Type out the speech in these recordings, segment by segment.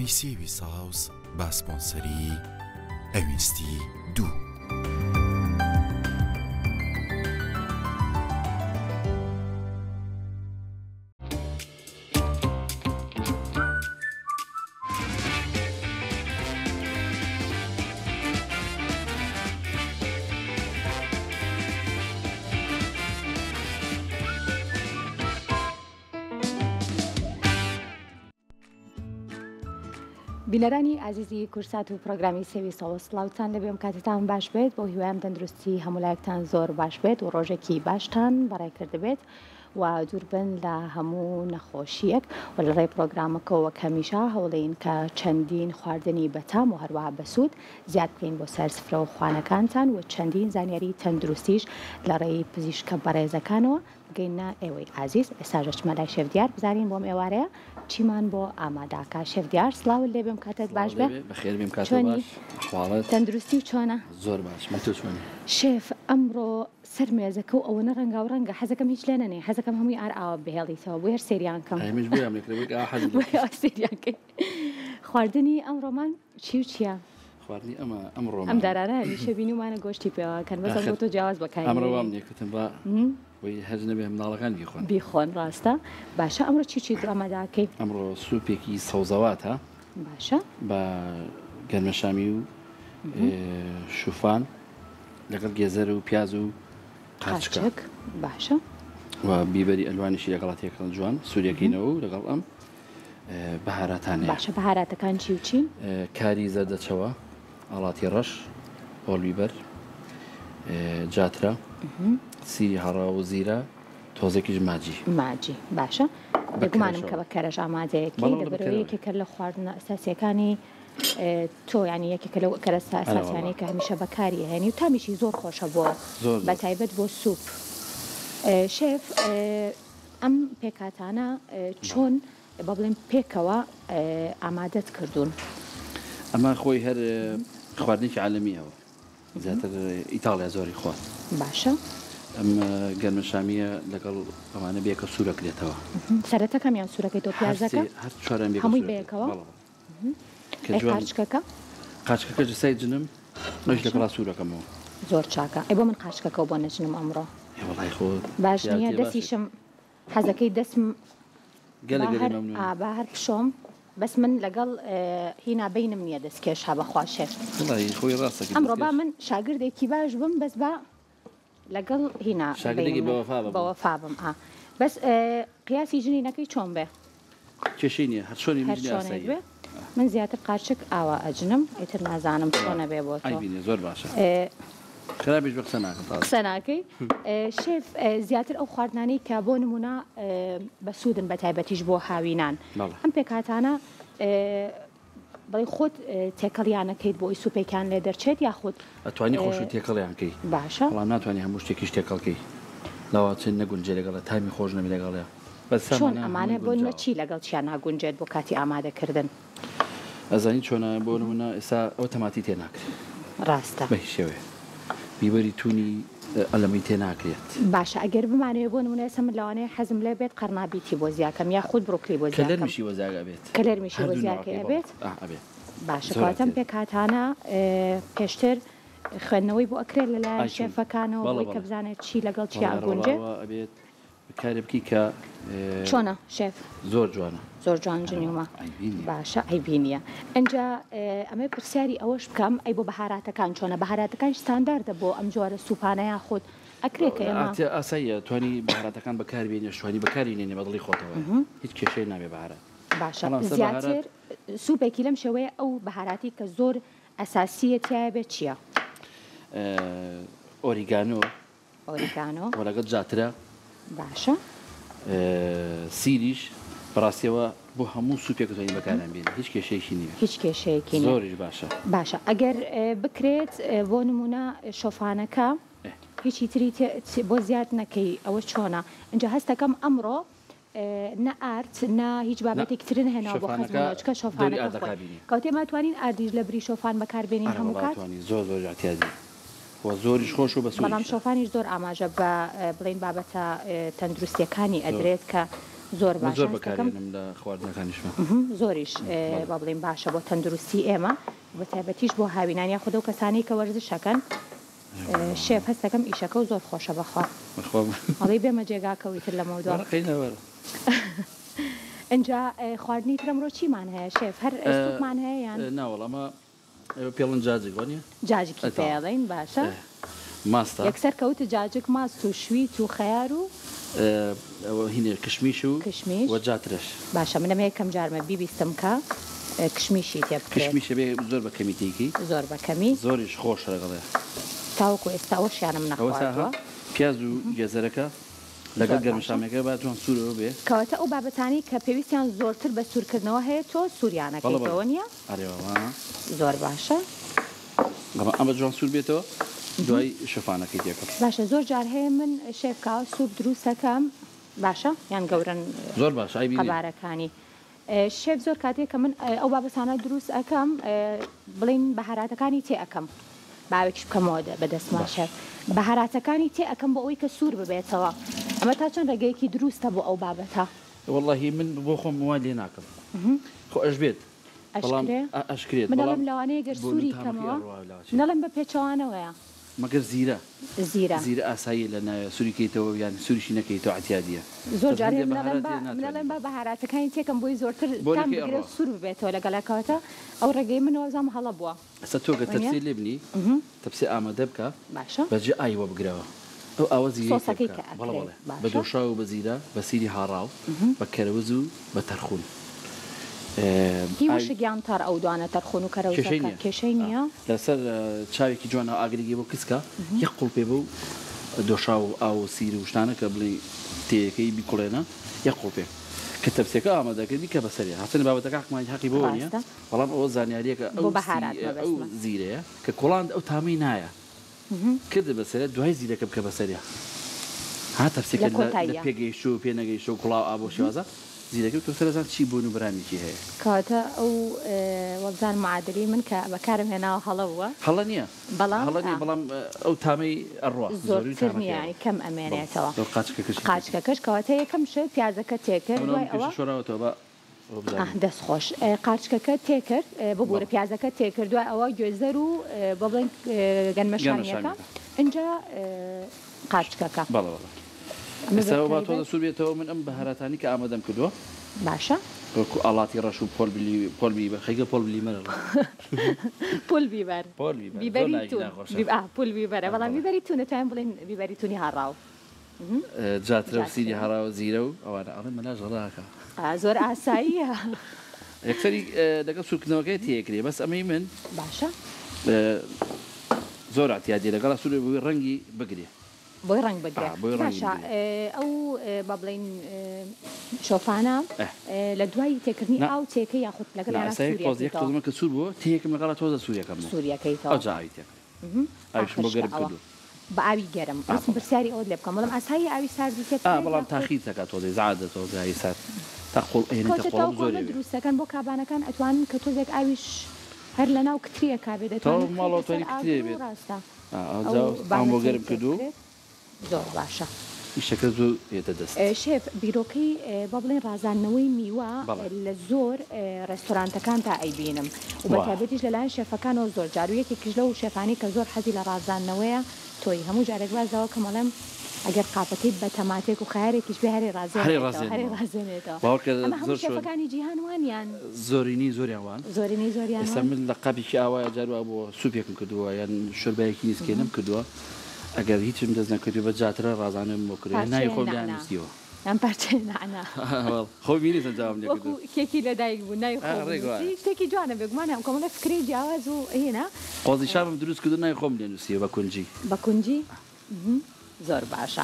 پرۆگرامی سێوی ساوز بە سپۆنسەری ئەوینستی دوو. بینەرانی ئازیزی کورسات و پرۆگرامی سێوی سەوز سڵاوتان لەبێ ئەم کاتتان باش بێت بۆ هیوایم تەندروستی هەموو زۆر باش بێت و ڕۆژێکی باشتان بەڕێ کردبێت و دووربن لە هەموو نەخۆشییەک و لە ڕێی پڕۆگرامەکەوە وەک هەمیشە هەوڵین کە چەندین خواردنی بەتام و هەروەها بەسوود زیاد بکەین بۆ سەر سفرە و خوانەکانتان و چەندین زانیاری تەندروستیش لە ڕێی پزیشکە بەڕێزەکانەوە بگەینە ئێوەی ئازیز. ئێستاش دەچمە لای شێف دیار بزانین بۆم ئێوارەیە چیمان بۆ ئاماداکا. شێف دیار سڵاوت لێ بێم کاتت باش بێ. بەخێر بێم کاتت چۆنی؟ باش ئەحواڵت؟ تەندروستی و چۆنە؟ زۆر باش من تۆ چۆنی؟ شێف ئەمڕۆ سەر مێزەکە و ئەوەنە ڕەنگاو ڕەنگە حەزەکەم هیچ لێ نەنێی حەزەکەم هەمووی ئار ئاوا بهێڵیتەوە بۆیە هەر سەیریان کەم. ئەی منیش بۆیان لێ کرد ئاوا حەزم لێ بۆیە ئاوا سەیریان کەی. خواردنی ئەمڕۆمان چی و چییە؟ خواردنی ئەمە ئەمڕۆمان ئەم دارانە هەمیشە بینیومانە گۆشتی پێوە کەن بەس ئەمڕۆ تۆ جیاواز بەکاری ئەمڕۆ وام لێ کردم با بۆی هەرج نەبێ مناڵەکان بیخۆن. بیخۆن ڕاستە. باشە ئەمڕۆ چی و چی ئامادە ئەکەی؟ ئەمڕۆ سوپێکی سەوزەواتە. باشە. بە گەرمەشامی و شوفان. لەگەڵ گێزەر و پیاز و قارچکە. قارچک باشە. و بیبەری ئەلوانیشی لەگەڵا تێکەڵ جوان سوورەکەینەوە و لەگەڵ ئەم بەهاراتانەیە. باشە بەهاراتەکان چی و چین؟ کاری زەردەچەوە، ئاڵاتی ڕەش، هۆڵ بیبەر، جاترە، سیری هەڕاو و زیرە، تۆزێکیش ماجی. ماجی باشە. بێگومانم کە بە کەرەش ئامادەیەکەی لەبەرئەوەی یەکێکە لە خواردنە ئەساسیەکانی تۆ یانی یەکێکە لەو کەرەستە ئەساسیانەی کە هەمیشە بەکاری ئەهێنی و تامیشی زۆر خۆشە بۆ بە تایبەت بۆ سوپ. شێف ئەم پێکهاتانە چۆن با بڵێم پێکەوە ئامادەت کردوون؟ ئەمە خۆی هەر خواردنێکی عالەمییە زیاتر ئیتاڵیا زۆری خوارد. باشە. ئەم گەرمە شامیە لەگەڵ ئەوانە بێکە سوورەکرێتەوە. سەرەتا کامیان سوورەکەیتەوە پیازەکە؟ هەر چواریان بێکە هەمووی بەیەکەوە؟ کە ئەی قارچکەکە؟ قارچکەکە جسای جنم ئەویش لەگەڵا سوورەکەمەوە. زۆر چاکە. ئەی بۆ من قارچکەکەو بۆ نەجنم ئەمڕۆ؟ ئێ وەڵای خۆ باش نییە دەسیشم حەزەکەی دەسم گەلە گەلێ مەمنون. با هەر بشۆم بەس من لەگەڵ هینا بەینم نییە دەستکێش ها بەخوا شێف. وەڵای خۆی ڕاستەکەی ئەمڕۆ با من شاگردێکی باش بم بەس با لەگەڵ هینا شاگردێکی بەوەفا بە بەوەفا بم ئا بەس قیاسی ژنینەکەی چۆن بێ؟ کێشەی نییە هەر چۆنی هەر چۆنێک بێ من زیاتر قارچک ئاوا ئەجنم ئیتر نازانم چۆنە بێ بۆ تۆ عەیبی نییە زۆر باشە خراپیش بێ قسە ناکەم تازە قسە ناکەی شێف زیاتر ئەو خواردنانەی کە بۆ نمونە بەسوودن بە تایبەتیش بۆ هاوینان ئەم پێکهاتانە بڵێ خۆت تێکەڵیان ئەکەیت بۆ ئەوی سوپێکیان لێ دەرچێت یاخود. ئەتوانی خۆشت تێکەڵیان کەی باشە. بەڵام ناتوانی هەموو شتێکیش تێکەڵ کەی لەوانچێ نەگونجێ لەگەڵیا تامی خۆش نەبێ لەگەڵیا بەس چۆن سامانە ئەمانە هەمووی بۆ نمونە گونجاوە. چی لەگەڵ چیا ناگونجێت بۆ کاتی ئامادەکردن؟ ئەزانی چۆنە بۆ نمونە ئێستا ئەو تەماتی تێ ناکرێ. ڕاستە. بە هیچ شێوەیەک بیبەری تونی ئەلەمەی تێ ناکرێت. باشە ئەگەر بمانەوێ بۆ نمونە ئێستا من لەوانەیە حەزم لێ بێت قەرنابیتی بۆ زیاکەم یاخود بڕوکلی بۆ زیاکەم. کەلەرمیشی بۆ زیاکە ئەبێت. کەلەرمیشی بۆ هەردوو زیاکەی نەوعەکەی بەڵێ ئەبێت؟ ئا ئەبێت. باشە زۆر کەواتە ئەم ئەکرێت. پێکهاتانە پێشتر خوێندنەوەی بۆ ئەکرێت لەلایەن ئای چۆن شێفەکانەوە بەڵێ بۆی کە بەڵێ. بزانێت چی لەگەڵ چیا بەڵێ ئەگونجێ؟ ئەڕۆڵا وا ئەبێت کارێ بکەی کە. چۆنە شێف؟ زۆر جوانە. زۆر جوان جنیومە. عەیبی نیە. باشە عەیبی نیە. ئینجا ئەمەوێ پرسیاری ئەوەش بکەم ئەی بۆ بەهاراتەکان چۆنە؟ بەهاراتەکانیش ستانداردە بۆ ئەم جۆرە سوپانە یاخود ئەکرێ کە ئێمە. ئاساییە توانی بەهاراتەکان بەکار بێنی ئەشتوانی بەکاری نێنی بە دڵی خۆتەوە هیچ کێشەی نابێ بەهارات. باشە بەڵام سەر بەهارات. زیاتر سوپێکی لەم شێوەیە ئەو بەهاراتی کە زۆر ئەساسیە تیایا بێت چیە؟ ئۆریگانۆ. ئۆریگانۆ. وە لەگەڵ جاترە. باشە. سیریش بەڕاستیەوە بۆ هەموو سوپێک ئەتوانی بەکاریان بێنی هیچ کێشەیەکی نییە. هیچ کێشەیەکی نییە. زۆریش باشە. باشە ئەگەر بکرێت بۆ نمونە شۆفانەکە هیچی تری بۆ زیاد نەکەی ئەوە چۆنە؟ ئینجا هەستەکەم ئەمڕۆ نە ئارد نە هیچ بابەتێکی تر نەهێناوە بۆ خەزمونەوە چونکە شۆفانەکە خۆی کەواتە ئێمە ئەتوانین ئاردیش لە بری شۆفان بەکار بێنین هەموو کات؟ زۆر زۆر ئیعتیادی و زۆریش خۆش و بەسوودیشە. بەڵام شۆفانیش زۆر ئاماژە بە بڵێین بابەتە تەندروستیەکانی ئەدرێت کە زۆر من باشە زۆر هەست دەکەم بەکارێنم لە خواردنەکانیشما. زۆریش بەڵێ. با بڵێین باشە بۆ تەندروستی ئێمە بە تایبەتیش بۆ هاوینان یاخود ئەو کەسانەی کە وەرزش ئەکەن. شێف هەست دەکەم ئیشەکەو زۆر خۆشە بەخوا. بەخوا. ئەڵێی بێمە جێگاکەو ئیتر لەمەودوا. وەرە قەینا وەرە. ئینجا خواردنی تر ئەمڕۆ چیمان هەیە شێف؟ هەر سوپمان هەیە یان؟ ناوەڵا ئەمە ئێوە پێڵن جاجک وانیە؟ جاجکی پێڵین باشە. ماستە. یەکسەر کەوت جاجک ماست و شویت و خەیار و. ئەوە هینێ کشمیش و کشمیش و جاترەش. باشە من ئەمە یەکەم جارمە بیبیستم کە کشمیشی تێ بکرێت. کشمیش ئەبێ زۆر بە کەمی تێیکەی. زۆر بە کەمی. زۆریش خۆشە لەگەڵیا. تاوەکو ئێستا ئەوەشیانم ئەوەسا نەخواردووە. پیاز و گێزەرەکە لەگەڵ زۆر گەرمە باشە. شامیەکە با جوان سوورەوە بێ. کەواتە ئەو بابەتانەی کە پێویستیان زۆرتر بە سوورکردنەوە هەیە تۆ بەڵێ بەڵێ. سووریانەکەیتەوە نیە؟ ئەرێ وەڵا. زۆر باشە. ئەمە ئەمە جوان سوور بێتەوە دوای شۆفانەکەی تێکەم. باشە زۆر جار هەیە من شێف کاوە سوپ دروست ئەکەم باشە یان گەورەن زۆر باشە ئەی بینێ. قەبارەکانی شێف زۆر کاتێ کە من ئەو بابەتانە دروست ئەکەم بڵین بەهاراتەکانی تێ ئەکەم باوێکیش بکەمەوە بە دەستما باش. شێف بەهاراتەکانی تێ ئەکەم بۆ ئەوەی کە سوور ببێتەوە ئەمە تا چەند ڕێگەیەکی دروستە بۆ ئەو بابەتە؟ وەڵاهی من بۆ خۆم وای لێ ناکەم خۆ ئەشبێت بەڵام ئەشکرێ؟ ئەشکرێت من بەڵام ئەڵێم لەوانەیە گەر بۆن و سووری تامەکەی کەمەوە ئەڕوا لاچێ. نەڵێم بە پێچەوانەوەیە. مەگەر زیرە؟ زیرە. زیرە ئاساییە لە ناوێ سووری کەیتەوە یان سووریشی نەکەیتەوە عەتیادیە زۆر بەس جار هەندێ هەیە من ئەڵێم بەهارات با هەیە من ناتوانی ئەڵێم با بەهاراتەکانی تێکەم بۆی زۆرتر تام بۆنەکەی بگرێ و ئەڕوا. سوور ببێتەوە لەگەڵیا کەواتە ئەو ڕێگەی من وابزانم هەڵە بووە. ئێستا تۆ گەر وەنیە؟ تەپسێ لێ بنی تەپسێ ئامادە بکە باشە. بەجێ ئاوی وە بگرەوە ئەو ئاوە زیرەی تێ سۆسەکەی بکە کە بەڵێ ئەکرێ بەڵێ بە باشە. دۆشاو و بە زیرە بە سیری هاڕاو بە کەرەوز و بە تەرخون هی ئاوی. وشک یان تەڕ ئەو دوانە تەرخون و کێشەی کەرەوزەکە نیە کێشەی نیە؟ لەسەر چاوێکی جوان ئاو ئاگرێکی بۆ کزکە یەک قوڵپێ بەو دۆشاو و ئاو و سیر و شتانە کە بڵێی تێیەکەی بیکوڵێنە یەک قوڵپێ کە تەپسیەکە ئامادە کرد بیکە بەسەریا هەرچەندە بابەتەکە حەقمان حەقی بۆوە نیە ڕاستە. بەڵام ئەوە زانیاریەکە بۆ ئەو بەهارات ئەو مەبەستمە. زیرەیە کە کوڵاند ئەو تامەی نایە کردت بەسەریا دوای زیرەکە بکە بەسەریا ها لە تەپسیەکە لە کۆتاییا. پێگەیشتوو و پێ نەگەیشتوو و کوڵاو ئا بۆ شێوازە زیرەکە بکە بەسەریا زان چی بۆن و بەرامیکی هەیە. کەواتە ئەو وەبزانم معادلی من کە بەکارم هێناوە هەڵە بووە. هەڵە نییە بەڵام هەڵە نییە بەڵام ئەو تامەی ئەڕوا زۆری زۆرتر تامەکەی نییە ئەڕوا. یانی کەم بەڵێ ئەمێنێتەوە. زۆر قاچکەکەشی تێکرد. قاچکەکەش کەواتە یەکەم شت پیازەکە تێکرد ئەمن دوای ئەوم ئەوە. کێشە شۆراوەتەوە با ئەوە بزانین. دەست خۆش قارچکەکە تێکرد ببورە بەڵێ. پیازەکە تێکرد دوای ئەوە گوێزەر و بۆ بڵێن گەنمە گەنمە شامیەکە شامیەکە. ئینجا قارچکەکە. بەڵێ بەڵێ. ئەمە ئێستا ئەوە با بەتایبەت. تۆزە سوور بێتەوە من ئەم بەهاراتانەی کە ئامادەم کردووە. باشە. وەکو ئاڵاتی ڕەش و پۆل بلی پۆل بیبەر خەریکە پۆل بلیمەر ئەڵێم. پۆل بیبەر. پۆل بیبەر زۆر بیبەری ناوێکی تون ناخۆشە. بی ئا پۆل بیبەرە ئا بەڵام بەڵێ. بیبەری تون ئەتوانین بڵێین بیبەری تونی هاڕاو. جاترە و سیری جاترە. هاڕاو زیرە و ئەوانە ئەڵێ مەلاش غەڵا ئەکا. ئا زۆر ئاساییە. یەکسەری لەگەڵ سوورکردنەوەکەی تێکرێ بەس ئەمەی من باشە. زۆر ئەعتیادی لەگەڵا سوور بۆی ڕەنگی بگرێ. بۆی ڕەنگ بگرێ ئا بۆی ڕەنگی باشە بگرێ. ئەو با بڵێین شۆفانە ئه. لە دوای تێکردنی نا ئاو تێکەی یاخود لەگەڵ نا یانا ئێستا یەک تۆز یەک سووریەکەیتەوە؟ تۆزمە کە سوور بووە تێکم لەگەڵا تۆزە سووریەکەم بوو سووریەکەیتەوە. ئەوجا ئاوی تێکەم ئاویشم ئاخر بۆ شتە گەرم ئەوە کردووە. بە ئاوی گەرم ئا ویستم بەڵێ. پرسیاری ئەوەت لێ بکەم بەڵام ئاسایی ئاوی ساردی تێ ئا بکرێت بەڵام یاخود تاخیر تەکا تۆزێ زعادە تۆزێ ئاوی سارد تا قوڵ ئەهێنێتە کەواتە قۆڵم تاوەکو زۆری ئەمە ئەوێ. دروست دەکەن بۆ کابانەکان ئەتوانن کە تۆزێک ئاویش هەر لەناو کتریەکا بێت دەتوانن تەواو ماڵەوە بخرێتە سەر توانی کترێ ئاگر و بێت. ڕاستە ئا ئەو ئەوجا ئاوم بۆ بابەتەی گەرم تێ کردووە و. بکرێت زۆر باشە. ئیشەکە زوو دێتە دەست. شێف بیرۆکەی با بڵێین ڕازاندنەوەی میوە بەڵێ. لە زۆر ڕێستۆرانتەکاندا ئەیبینم و بە وا. تایبەتیش لەلایەن شێفەکانەوە زۆر جار و یەکێکیش لەو شێفانەی کە زۆر حەزی لە ڕازاندنەوەیە تۆی هەموو جارێک باس لەوە کەم ئەڵێم ئەگەر قاپەکەی بە تەماتێک و خەیارێکیش بێ هەرێ هەرێ ڕازێنێتەوە هەرێ ڕازێنمەوە. ڕازێنێتەوە باوەڕکە ئەمە هەموو زۆر شۆن. شێفەکانی جیهان وان یان؟ زۆرینەی زۆریان وان. زۆرینەی زۆریان ئێستا وان؟ من لە قاپێکی ئاوایە جار وا بووە سوپێکم کردووە یان شۆربایەکی نیسکێنەم کردووە ئەگەر هیچم دەست نەکردووە بە جاترە ڕازانەوەم بۆ کردووە یان ناوی پارچەیە خۆم لایان نەعنا نووسیوە. یان پارچەیە نەعنا. خۆ بینیت چەند جوابم لێ وەکو کردوون. کێکی لەدایک بوو ناوی ئا خۆم ڕێک نووسی وایە. شتێکی جوانە بێگومان هەم کۆمەڵێ فکرەی جیاواز و هینە. قۆزی شامم دروست کردووە ناوی خۆم لێ نووسیوە بە کونجی. بە کونجی؟ زۆر باشە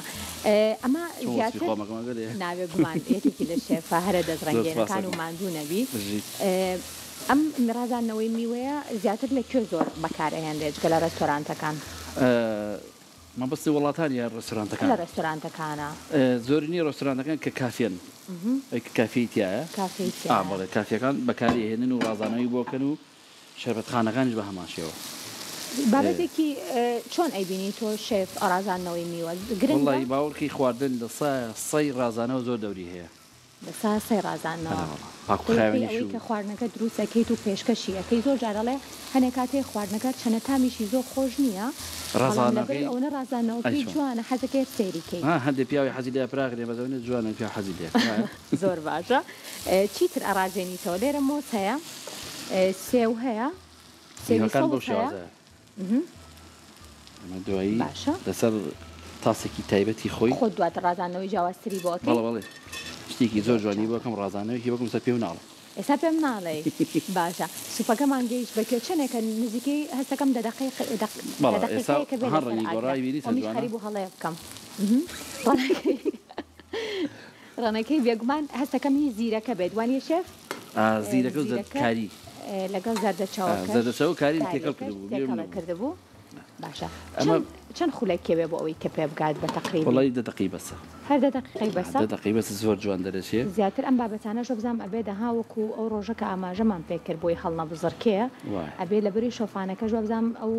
ئەمە چۆن وەسفی زیاتر خۆم ئەکەم ئەگەر نا بێگومان یەکێکی لە شێفە هەرە دەست زۆر ڕەنگێنەکان و سوپاس ئەکەم. ماندوو نەبی بژیت. ئەم ڕازاندنەوەی میوەیە زیاتر لە کوێ زۆر بەکار ئەهێنرێت جگە لە ڕێستۆرانتەکان؟ مەبەستی وڵاتان یان ڕێستۆرانتەکان؟ لە ڕێستۆرانتەکانە. زۆرینەی ڕێستۆرانتەکان کە کافێن ئەی کە کافێی تیایە کافێی ئا تیایە. بەڵێ کافیەکان بەکاری ئەهێنن و ڕازانەوەی بۆ ئەکەن و شەربەتخانەکانیش بە هەمان شێوە. بابەتێکی چۆن ئەیبینی تۆ شێف ڕازاندنەوەی میوە گرنگە؟ وەڵڵاهی باوەڕکەی خواردن لە سەی ڕازانەوە زۆر دەوری هەیە. بەسا سەی ڕازاندنەوە. ئەرێ وەڵا پاک و خۆی پێی خاوێنیش ئەوەی و. کە خواردنەکە دروست ئەکەیت و پێشکەشی ئەکەی زۆر جار ئەڵێ هەنێ کاتێ خواردنەکە چەنە تامیشی زۆر خۆش نییە بەڵام لەبەر ڕازاندنەوەکەی ئەونە ئەی ڕازاندنەوەکەی چۆن. جوانە حەزەکەی هەر سەیری کەی. ها هەندێ پیاوی حەزی لێیە پراخ نیە بەس ئەونە جوانە پیاو حەزی لێ ئەکا وایە. زۆر باشە چیتر ئەڕازێنیتەوە لێرە مۆز هەیە سێو هەیە سێوی میوەکان بەو سەوز هەیە. شێوازەیە. ئەمە دوایی باشە. لەسەر تاسێکی تایبەتی خۆی. خۆت دواتر ڕازاندنەوەی جیاوازتری بۆ ئەکەی. بەڵێ بەڵێ شتێکی زۆر زۆر جوانی بۆ چاکە. ئەکەم ڕازاندنەوەیەکی بۆ ئەکەم ئێستا پێم ناڵێ. ئێستا پێم ناڵێی باشە سوپەکەمان گەیشت بە کوێ چەنێکە نزیکەی هەستەکەم دە دەقەی دە بەڵێ ئێستا دەقیقەیەکە بێ ها لەسەر ڕەنگی ئاگرە گۆڕای بینی چەند ئەومیش جوانە. خەریک بوو هەڵەیە بکەم ڕەنەکەی ڕەنەکەی بێگومان هەستەکەم هی زیرەکە بێت وانیە شێف؟ ئا زیرەکە و زیرەکە کاری. لەگەڵ زەردەچەوەکەش زەردەچەوە کاریم تێکەڵ کاریەکەش کردبوو بیرم تێکەڵە نەبوو. کردبوو باشە ئەمە چەند چەند خولەکێ بێ بۆ ئەوەی کە پێ بگات بە تەقریبی؟ وەڵی دە دەقەی بەسە. هەر دە دەقیقەی بەسە؟ دە دەقەی بەسە زۆر جوان دەرەچێ. زیاتر ئەم بابەتانەش وەبزانم ئەبێ دەها وەکو ئەو ڕۆژە کە ئاماژەمان پێ کرد بۆی هەڵنەبزڕکێ وایە. ئەبێ لەبری شۆفانەکەش وابزانم ئەو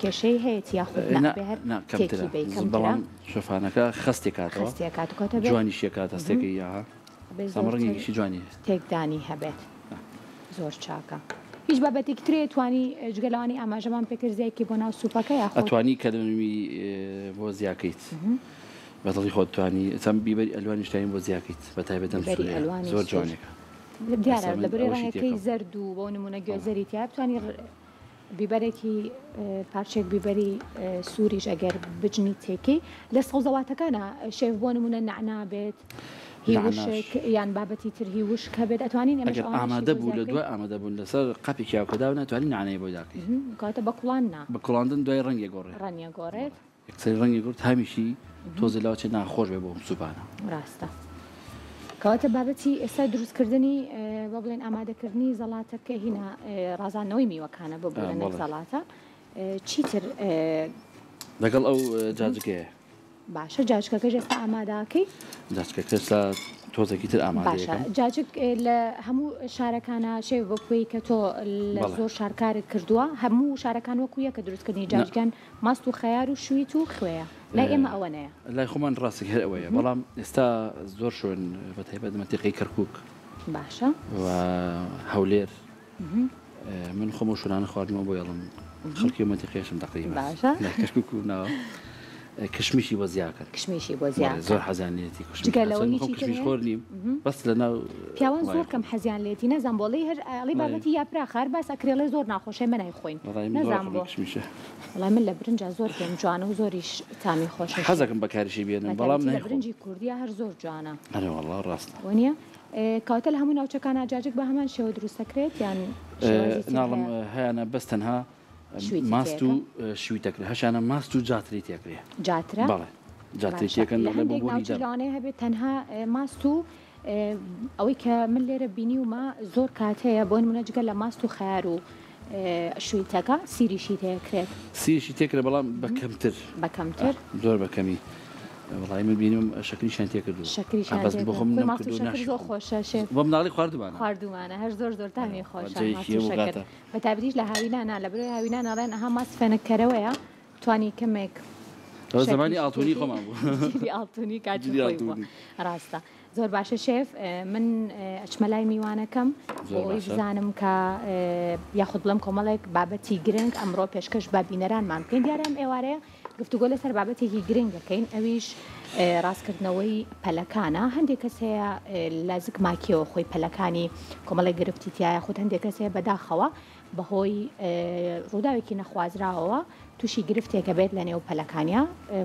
کێشەی هەیەتی یاخود نا نا ئەبێ هەر نا تێکی کەمترە بەی کەمترە؟ بەڵام شۆفانەکە خەستێ کاتەوە خەستێ کات و کەواتە بێ جوانیشی ئەکات هەستێکەی یاها ئەبێ ئەمە زۆرتر ڕەنگێکیشی جوانی هەیە. تێکدانی هەبێت زۆر چاکە. هیچ بابەتێکی ترێ توانی جگە لەوانەی ئاماژەمان پێکرد زیایکی بۆ ناو سوپەکە یاخود؟ ئەتوانی کەلەمی بۆ زیاکەیت بە دڵی خۆت توانی چەند بیبەری ئەلوانیش توانی بۆ زیاکەیت بە تایبەت ئەم بیبەری سوورەیە ئەلوانی زۆر سوور جوانێکە دیارە ئێستا من لەبەری ئەوەشی ڕەنگەکەی تێکەم. زەرد و بۆ نمونە بەڵێ. گوێزەری تیا بتوانی بیبەرێکی پارچەیەک بیبەری سووریش ئەگەر بجنی تێکەی لە سەوزەواتەکانە شێف بۆ نمونە نەعنا بێت هی نەعناش. وشک یان بابەتی تر هی وشک هەبێت ئەتوانین ئێمەش ئەگەر ئەوانەشی ئامادە بۆ بوو لە زیاد بکەین؟ دوای ئامادە بوون لەسەر قاپێکی ئاوکەداو ناتوانین نەعنای بۆ داکەی. کەواتە بە کوڵان نا. بە کوڵاندن دوای ڕەنگێ گۆڕێ. ڕەنگێ گۆڕێت. یەکسەر ڕەنگی گۆڕ تامیشی تۆزێ لاوەچێ ناخۆش بێ بۆ ئەم سوپانە. ڕاستە. کەواتە بابەتی ئێستا دروستکردنی با بڵێن ئامادەکردنی زەڵاتەکە هینا ڕازاندنەوەی میوەکانە ببورە نەک زەڵاتە چیتر لەگەڵ ئەو جاجکەیە. باشە جاجکەکەش ئێستا ئامادەکەی؟ جاجکەکە ئێستا تۆزێکی تر ئامادە باشە جاجک لە هەموو شارەکانە شێ وەکوی کە تۆ لە زۆر شارکارت کردووە هەموو شارەکان وەکو یەکە دروستکردنی جاجکان ماست و خەیار و شویت و خوێیە لای ئێمە ئەوە نەیە. لای خۆمان ڕاستێک هەر ئەوەیە بەڵام ئێستا زۆر شوێن بە تایبەت مەنتیقەی کەرکووک باشە و هەولێر من خۆم ئەو شوێنانە خواردنەوە بۆ یەڵم خەڵکی ئەو مەنتیقەیەشم تەقریبا باشە لە کەرکووک و ناوە کشمیشی بۆ زیاکەن کشمیشی بۆ زیاکەن زۆر حەزیان لێتی کشمیش جگە لەوە ئەسڵەن خۆم هیچی تر کشمیش هەیە؟ خۆر نیم بەس لە ناو پیاوان وڵای زۆر کەم خۆم. حەزیان لێتی نازانم بۆ ئەڵێی هەر ئەڵێی وەڵای بابەتی یاپراخە هەر باس ئەکرێ ئەڵێ زۆر ناخۆشە ئێمە نایخۆین وەڵای من زۆر نازانم ڕقم بۆ لە کشمیشە. وەڵای من لە برنجا زۆر پێم جوانە و زۆریش تامی خۆشە شێف. حەزەکەم بەکاریشی بێنم بەڵام بەتایبەتی لە نایخۆم. برنجی کوردیا هەر زۆر جوانە. ئەرێ وەڵا ڕاستە. وەنیە؟ کەواتە لە هەموو ناوچەکانا جاجک بە هەمان شێوە دروست دەکرێت یان شێوازی تر ناڵم هەیە؟ هەیانە بەس تەنها شویتی ماست و تێکە؟ شویت دەکرێت هەشیانە ماست و جاتری تێکرێ. جاترە؟ بەڵێ جاتری باشە تێکەن لە ئەڵێ بۆ هەندێک بۆنی ناوچە دەم. لەوانەیە هەبێت تەنها ماست و ئەوەی کە من لێرە بینیومە زۆر کات هەیە بۆ نمونە جگە لە ماست و خەیار و شویتەکە سیریشی تێکرێت. سیریشی تێکرێت بەڵام بە کەمتر. بە کەمتر؟ زۆر بە کەمی. وەڵی من بینیم شەکریشیان تێکردووە. شەکریشیان بەس بۆ خۆم تێکرد. ماست و نەمکردووە شەکر زۆر ناشیخۆم. خۆشە شێف. بۆ مناڵی خواردوومانە. خواردوومانە هەر زۆر زۆر تامی خۆشە جێیەکی ماست و هەبوو شەکر. کاتە. بە تایبەتیش لە هاوینانا لە بەرەوەی هاوینان ئەڵێن ئەها ماست فێنککەرەوەیە توانی کەمێک ئەوە زمانی شەکریش ئاڵتونی تێکەی. خۆمان بوو. جیلی ئاڵتونی کاتی جیلی خۆی بووە. ئاڵتونی. ڕاستە. زۆر باشە شێف من ئەچمە لای میوانەکەم بۆ زۆر ئەوەی باشە. بزانم کە یاخود بڵێم کۆمەڵێک بابەتی گرنگ ئەمڕۆ پێشکەش بە بینەرانمان بکەین دیارە ئەم ئێوارەیە گفتوگۆ لەسەر بابەتێکی گرنگ دەکەین ئەویش ڕاستکردنەوەی پەلەکانە هەندێک کەس هەیە لە زگماکیەوە خۆی پەلەکانی کۆمەڵێک گرفتی تایە خود هەندێک کەس هەیە بەداخەوە بەهۆی ڕووداوێکی نەخوازراوەوە تووشی گرفتێکە بێت لە نێو پەلەکانیا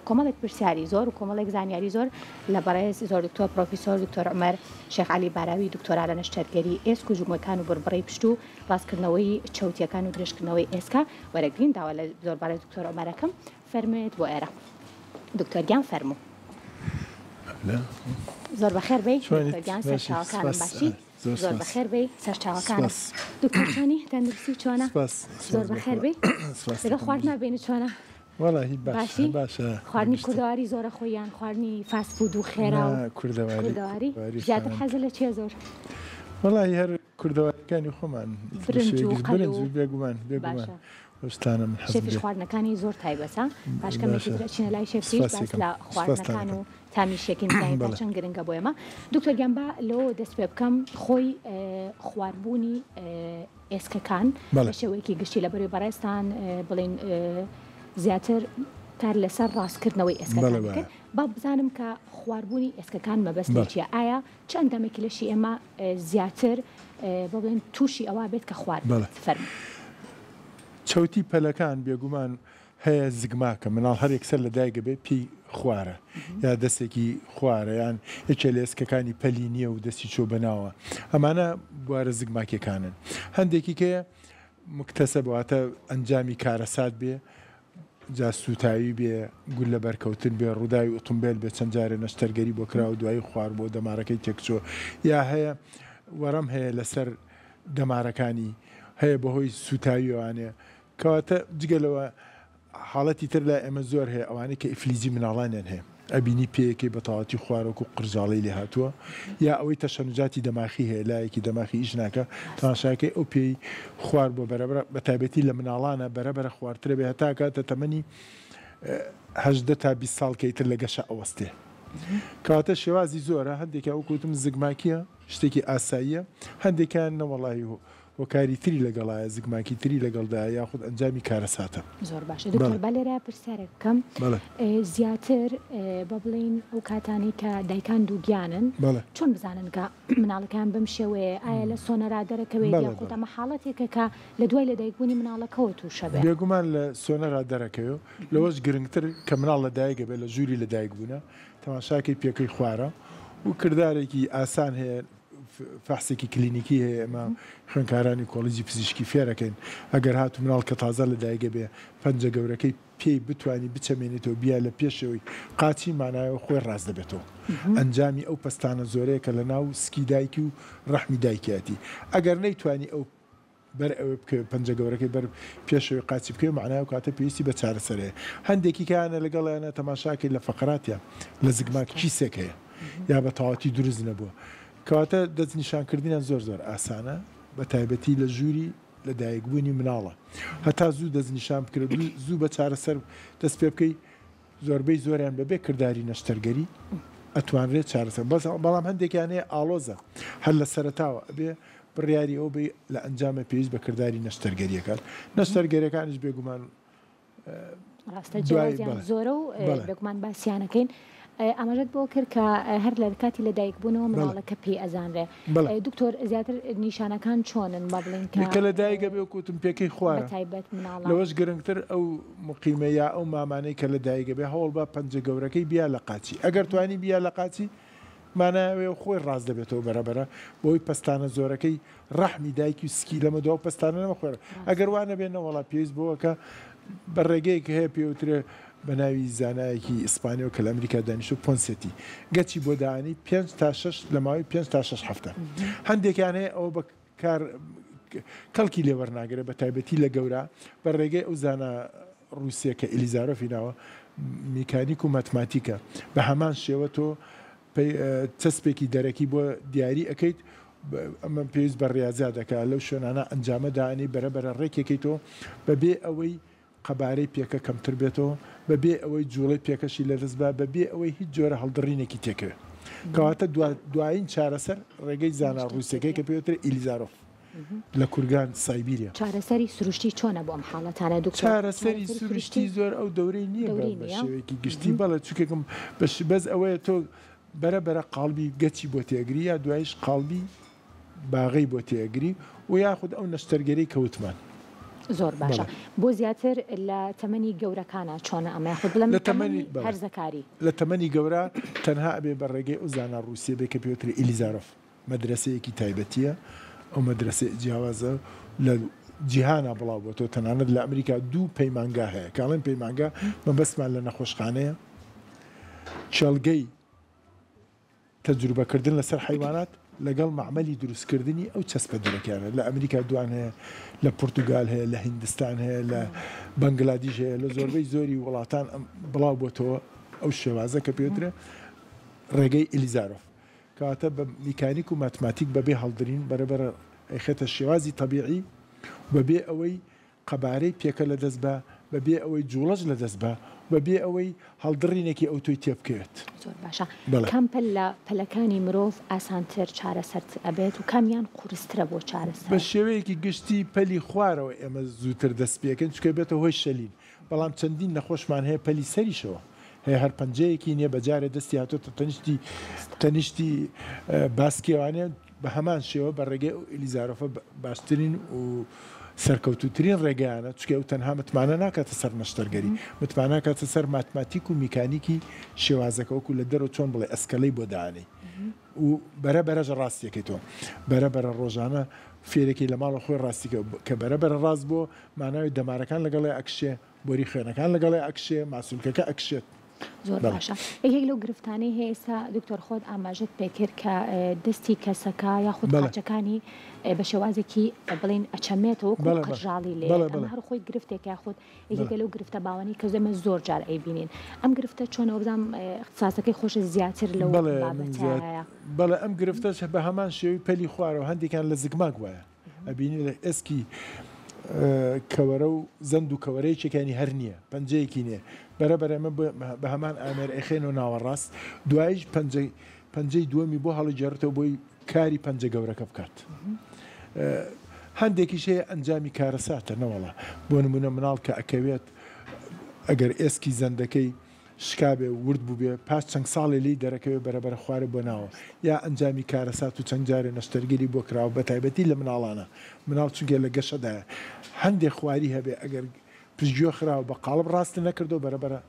کۆمەڵێک پرسیاری زۆر و کۆمەڵێک زانیاری زۆر لە بەڕێز زۆر دکتۆر پرۆفیسۆر دکتۆر عومەر شێخ عەلی باراوی دکتۆرا لە نەشتەرگەری ئێسک و جومگەکان و بڕبڕەی پشت و ڕاستکردنەوەی چەوتیەکان و درێژکردنەوەی ئێسکە وەرەگرین داوا لە زۆر بەڕێز دکتۆر عومەرەکەم فەرموێت بۆ ئێرە دکتۆر گیان فەرموو. زۆر بەخێر بێی دکتۆر گیان سەرچاوەکانم باشی زۆر بەخێر بێی سەرچاوەکانم دکتۆر چۆنی تەندروستی چۆنە زۆر بەخێر بێی لەگەڵ خواردنا بینی چۆنە باشی خواردنی کوردەواری زۆرە خۆی یان خواردنی فاست فود و خێرا و کوردەواری زیاتر حەزە لە چێ زۆر؟ وەڵاهی هەر کوردەوارەکانی خۆمان برنج و قەل برنج و بێگومان بێگومان باشە ئەو شتانە من حەزم شێفیش لێ خواردنەکانی زۆر تایبەتە پاش کەمێکی باشە تر ئەچینە لای شێفیش باس سپاسێکم لە سپاستان خواردنەکان و ئەکەم. تامی شێکین بزانین تا چەند گرنگە بۆ ئێمە. دکتۆر گیان با لەوەوە دەست پێ بکەم خۆی خواربوونی ئێسکەکان بە شێوەیەکی گشتی لە بەروی بەڕێزتان بڵین زیاتر کار لەسەر ڕاستکردنەوەی ئێسکەکان دەکەن با بزانم کە خواربوونی ئێسکەکان مەبەست لێ چییە ئایا چ ئەندامێکی لەشی ئێمە زیاتر بۆ بڵێن تووشی ئەوە بێت کە خوار بێت فەرموو. چەوتی پەلەکان بێگومان هەیە زگماکە مناڵ هەر یەکسەر لە دایک ئەبێ پێی خوارە یا دەستێکی خوارە یان یەکێ لە ئێسکەکانی پەلی نییە و دەستی چووە بە ناوە ئەمانە بوارە زگماکیەکانن هەندێکی کەیە مکتەسەب واتە ئەنجامی کارەسات بێ جا سووتاوی بێ گوللە بەرکەوتن بێ ڕووداوی ئوتومبێل بێ چەند جارێ نەشتەرگەری بۆ کراوە دوایی خوار بووە دەمارەکەی تێکچووە یا هەیە وەرەم هەیە لەسەر دەمارەکانی هەیە بەهۆی سووتاویەوانێ کەواتە جگە لەوە حاڵەتی تر لای ئێمە زۆر هەیە ئەوانەی کە ئیفلیجی مناڵانیان هەیە ئەبینی پێیەکەی بەتەواوەتی خوار وەکو قرژاڵەی لێ هاتووە یا ئەوەی تەشەنوجاتی دەماخی هەیە لایەکی دەماخی ئیش ناکا تەماشاکەی ئەو پێی خوار بووە بەرەبەرە بەتایبەتی لە مناڵانە بەرەبەرە خوارترە بێ هەتا ئەگاتە تەمەنی 18 تا 20 ساڵ کە ئیتر لە گەشە ئەوەستێ کەواتە شێوازی زۆرە هەندێکیان وەکو وتم زگماکیە شتێکی ئاساییە هەندێکیان نەوەڵاهی هۆکاری تری لەگەڵایە زگماکی تری لەگەڵدایە یاخود ئەنجامی کارەساتە. زۆر باشە دکتۆر با لێرە پرسیارێک بکەم زیاتر با بڵێین ئەو کاتانەی کە دایکان دووگیانن چۆن بزانن کە مناڵەکەیان بەم شێوەیە ئایا لە سۆنەرا دەرەکەوێت یاخود ئەمە حاڵەتێکە کە لە دوای لەدایکبوونی مناڵەکەوە تووشە بێ؟ بێگومان لە سۆنەرا دەرەکەوێ لەوەش گرنگتر کە مناڵ لەدایک ئەبێ لە ژووری لەدایکبوونە تەماشاکەی پێکەی خوارە و کردارێکی ئاسان هەیە فەحسێکی کلینیکی هەیە ئێمە خوێندکارانی کۆڵیجی پزیشکی فێرەکەین ئەگەر هاتوو مناڵ کە تازە لە دایک ئەبێ پەنجە گەورەکەی پێی بتوانی بچەمێنێتەوە بیا لە پێشەوەی قاچی مانایەوە خۆی ڕاست دەبێتەوە ئەنجامی ئەو پەستانە زۆرەیە کە لە ناو سکی دایکی و ڕەحمی دایکیەتی ئەگەر نەیتوانی ئەو بەر ئەوێ بکەوێ پەنجە گەورەکەی بەر پێشەوەی قاچی بکەوێ مەعنای ئەو کاتە پێویستی بە چارەسەر هەیە هەندێکی کەیانە لەگەڵیانە تەماشاکەی لە فەقەراتیا لە زگماک کیسێک هەیە یا بە تەواوەتی دروست نەبووە کەواتە دەستنیشانکردنیان زۆر زۆر ئاسانە بە تایبەتی لە ژووری لە دایکبوونی مناڵە هەتا زوو دەستنیشان بکرێت زوو بە چارەسەر دەست پێ بکەی زۆربەی زۆریان بەبێ کرداری نەشتەرگەری ئەتوانرێت چارەسەر بەس بەڵام هەندێکیان هەیە ئاڵۆزە هەر لە سەرەتاوە ئەبێ بڕیاری ئەوە بەی لە ئەنجامە پێویست بە کرداری نەشتەرگەریەکان نەشتەرگەریەکانیش بێگومان ڕاستە جیاوازیان زۆرە و بێگومان باسیانەکەین. ئاماژەت بۆ کرد کە هەر لە کاتی لەدایک بوونەوە مناڵەکە پێی ئەزانرێ دکتۆر زیاتر نیشانەکان چۆنن با بڵێین کە کە لەدایکە بێ وەکو وتم پێکەی خوارە بەتایبەت مناڵان لەوەش گرنگتر ئەو موقیمە یا ئەو مامانەی کە لەدایکە بێ هەوڵ بە پەنجە گەورەکەی بیا لە قاچی ئەگەر توانی بیا لە قاچی مانای ئەوەیە خۆی ڕاست دەبێتەوە بەرە بەرە بەهۆی پەستانە زۆرەکەی ڕەحمی دایکی و سکی لەمە دوا پەستانە نەمە خۆی ئەگەر وا نەبێ نەوەڵا پێویست بەوە کە بە ڕێگەیەک هەیە پێوترێ بە ناوی زانایەکی ئیسپانیەوە کە لە ئەمریکا دانیشتوو پۆنسێتی گەچی بۆ دانی پێنج تا شەش لە ماوەی پێنج تا شەش هەفتە هەندێکیان هەیە ئەوە بە کار کەڵکی لێ وەرناگرێ بە تایبەتی لە گەورە بە ڕێگەی ئەو زانا ڕووسیە کە ئیلیزارۆفی ناوە میکانیک و ماتماتیکە بە هەمان شێوە تۆ چەسپێکی دەرەکی بۆ دیاری ئەکەیت ئەمە پێویست بە ڕیازیات دەکات لەو شوێنانە ئەنجامە دانەی بەرە بەرە ڕێکێکەیتەوە بەبێ ئەوەی قەبارەی پێکە کەمتر بێتەوە بەبێ ئەوەی جوڵەی پێکەشی لەدەست با بەبێ ئەوەی هیچ جۆرە هەڵدڕینێکی تێکەوێت کەواتە دوایین چارەسەر ڕێگەی زانا ڕووسەکەی کە پێوترێ ئیلیزارۆف لە کورگان سایبیریا. چارەسەری سروشتی چۆنە بۆ ئەم حاڵەتانە دکتۆر؟ چارەسەری سروشتی زۆر ئەو دەورەی نییە بە شێوەیەکی گشتی بەڵێ چونکێکم بەس ئەوەیە تۆ بەرە بەرە قاڵبی گەچی بۆ تێگری یا دوایش قاڵبی باغەی بۆ تێگری و یاخود ئەو نەشتەرگەری کە وتمان. زۆر باشە بۆ زیاتر لە تەمەنی گەورەکانە چۆنە ئەمە یاخود بڵێم لە تەمەنی هەرزەکاری؟ لە تەمەنی گەورە تەنها ئەبێ بە ڕێگەی ئەو زانا ڕووسیە بێ کە پێوترێ ئیلیزارۆف. مەدرەسەیەکی تایبەتیە ئەو مەدرەسەیە جیاوازە لە جیهانا بڵاو بۆتەوە تەنانەت لە ئەمریکا دوو پەیمانگا هەیە کە ئەڵێن پەیمانگا مەبەستمان لە نەخۆشخانەیە کێڵگەی تەجروبەکردن لەسەر حەیوانات لەگەڵ مەعمەلی دروستکردنی ئەو چەسپە دەرەکیانە لە ئەمریکا دوان هەیە لە پورتوگال هەیە لە هیندستان هەیە لە بەنگلادیش هەیە لە زۆربەی زۆری وڵاتان بڵاو بۆتەوە ئەو شێوازە کە پێوترێ ڕێگەی ئیلیزارۆف کەواتە بە میکانیک و ماتماتیک بەبێ هەڵدرین بەرە بەرە ئەیخەێتە شێوازی تەبیعی و بەبێ ئەوەی قەبارەی پێکە لەدەست با. بە بێ ئەوەی جوڵەش لە دەست با و بە بێ ئەوەی هەڵدڕینێکی ئەوتۆی تێ بکەوێت. زۆر باشە. بەڵێ. کام پەل لە پەلەکانی مرۆڤ ئاسانتر چارەسەر ئەبێت و کامیان قورسترە بۆ چارەسەر؟ بە شێوەیەکی گشتی پەلی خوارەوە ئێمە زووتر دەست پێکەین چونکە بێتە هۆی شەلین، بەڵام چەندین نەخۆشمان هەیە پەلی سەریشەوە هەیە هەر پەنجەیەکی نیە بە جارێ دەستی هاتۆتە تەنیشتی تەنیشتی باسکیەوانێ بە هەمان شێوە بە ڕێگەی ئەو ئیلیزارۆفە باشترین و سەرکەوتووترین ڕێگەیانە چونکە ئەو تەنها متمانە ناکاتە سەر نەشتەرگەری متمانە ناکاتە سەر ماتماتیک و میکانیکی شێوازەکە وەکو لە دەرەوە چۆن بڵێ ئەسکەلەی بۆ دانێی و بەرە بەرەش ڕاستیەکەی تۆ بەرە بەرە ڕۆژانە فێرەکەی لە ماڵەوە خۆی ڕاستی کە کە بەرە بەرە ڕاست بۆ ماناوی دەمارەکان لەگەڵێ ئەکشێ بۆری خوێنەکان لەگەڵێ ئەکشێ ماسولکەکە ئەکشێت. زۆر باشە یەکێک لەو گرفتانەی هەیە ئێستا دکتۆر خۆت ئاماژەت پێکرد کە دەستی کەسەکە یاخود قاچەکانی بە شێوازێکی بڵین ئەچەمێتەوە وەکو قرژاڵی لێ ئەمە هەر خۆی گرفتێکە یاخود یەکێکە لەو گرفتە باوانەی کە ئێمە زۆر جار ئەیبینین ئەم گرفتە چۆنە وەبزانم اختصاصەکەی خۆشە زیاتر لەو بابەتەیە. بەڵێ ئەم گرفتەش بە هەمان شێوەی پەلی خوارەوە هەندێکیان لە زگماک وایە ئەبینی لە ئێسکی کەوەرە و زەند و کەوەرە یەکێکیانی هەر نییە پەنجەیەکی نییە بەرە بەرە ئێمە بە هەمان ئامێر ئەیخەینەوە ناوەڕاست دوایش پەنجەی پەنجەی دووەمی بۆ هەڵیگێڕێتەوە بۆی کاری پەنجە گەورەکە بکات. هەندێکیش هەیە ئەنجامی کارەساتە نەوەڵا بۆ نمونە مناڵ کە ئەکەوێت ئەگەر ئێسکی زەندەکەی شکابێ و ورد بووبێ پاش چەند ساڵێ لێی دەرەکەوێ بەرەبەرە خوارێ بۆ ناوە یا ئەنجامی کارەسات و چەند جارێ نەشتەرگەری بۆ کراوە بەتایبەتی لە مناڵانا مناڵ چونکە لە گەشەدایە هەندێ خواری هەبێ ئەگەر پشتگوێ خراوە بە قاڵب ڕاست نەکردەوە بەرەبەرە